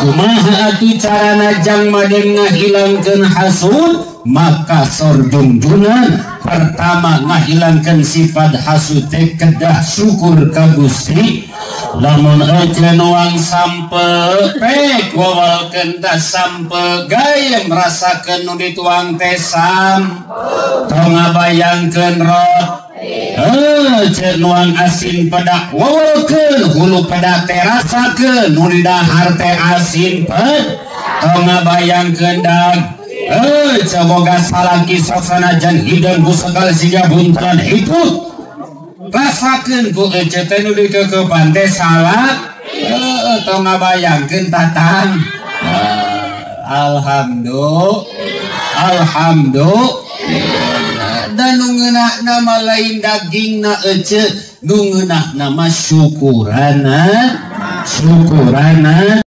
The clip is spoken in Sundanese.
Kumaha atuh carana jang madeng ngahilangkeun hasud? Maka sorjungjunan pertama ngahilangkeun sifat hasud teh kedah syukur ka Gusti. Lamun ece nuang sampe pek wawalkeun tah sampe gayem rasakeun nu dituang teh sam tong ngabayangkeun rot ece nuang asin pedak wawalkeun hulu pedak teh rasakeun nu didahar teh asin ped tong ngabayangkeun dag coboga salaki sok sanajan hideung ku segala siga buntelan hitut rasakeun ku ece teh nu dikekepan teh salah tong ngabayangkeun tatang. Alhamdulillah alhamdulillah. Dan nu ngeunahna mah lain dagingna ece, nu ngeunahna mah syukurana syukurana.